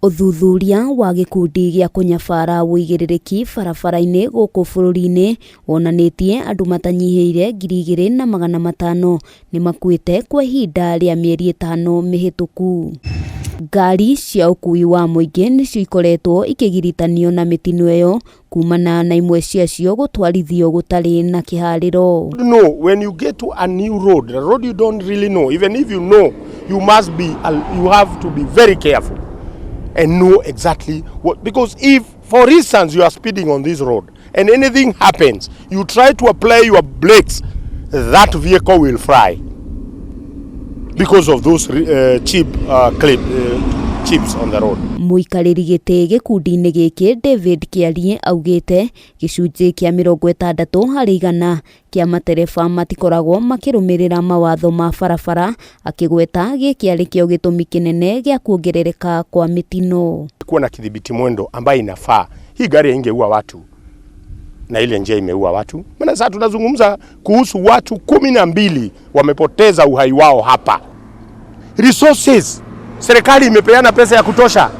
Ũthuthuria wa gĩkundi gĩa kũnyabara ũigĩrĩrĩki barabara-inĩ gũkũ bũrũri-inĩ wonanĩtie andũ matanyihĩire 2500 nĩmakuĩte kwa ihinda rĩa mĩeri 5 mĩhĩtũku. Ngari cia ũkui wa mũingĩ nĩcio ikoretwo ikĩgiritanio na mĩtino ĩyo kumana na imwe ciacio gũtwarithio gũtarĩ na kĩharĩro. No, when you get to a new road, a road you don't really know, even if you know, you have to be very careful and know exactly what, because if, for instance, you are speeding on this road and anything happens, you try to apply your brakes, that vehicle will fly because of those cheap chips on the road. Mũikarĩri gĩtĩ gĩkundi-inĩ gĩkĩ David Kĩarie augĩte gĩcunjĩ kĩa 60% kĩa matereba matikoragwo makĩrũmĩrĩra mawatho ma barabara, akĩgweta gĩkĩ arĩ kĩo gĩtũmi kĩnene gĩa kuongerereka kwa mĩtino. Kuwa na kidhibiti mwendo ambaye inafaa, hii gari haingeua watu na ile njia imeua watu. Maana sasa tunazungumza kuhusu watu 12 wamepoteza uhai wao hapa. Resources, serikali imepeana pesa ya kutosha.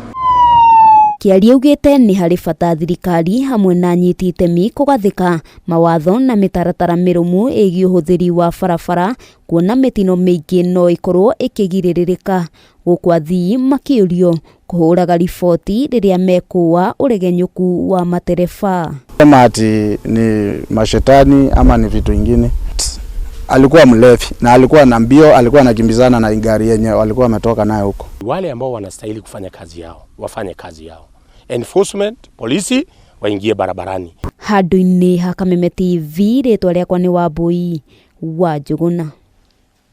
Kĩarie augĩte nĩ harĩ bata thirikari hamwe na anyiti itemi kũgathĩka mawatho na mĩtaratara mĩrũmu ĩgiĩ ũhũthĩri wa barabara, kuona mĩtino mĩingĩ no ĩkorwo ĩkĩgirĩrĩrĩka, gũkũ athii makĩũrio kũhũraga riboti rĩrĩa mekũa ũregenyũku wa matereba. Sema ati ni mashetani ama ni vitu ingine. Alikuwa mlevi na alikuwa na mbio, alikuwa anakimbizana na gari yenye walikuwa wametoka nayo huko. Wale ambao wanastahili kufanya kazi yao wafanye kazi yao. Enforcement, polisi waingie barabarani. Handũ-inĩ ha Kameme TV, rĩtwa rĩakwa nĩ Wambui wa Njũgũna.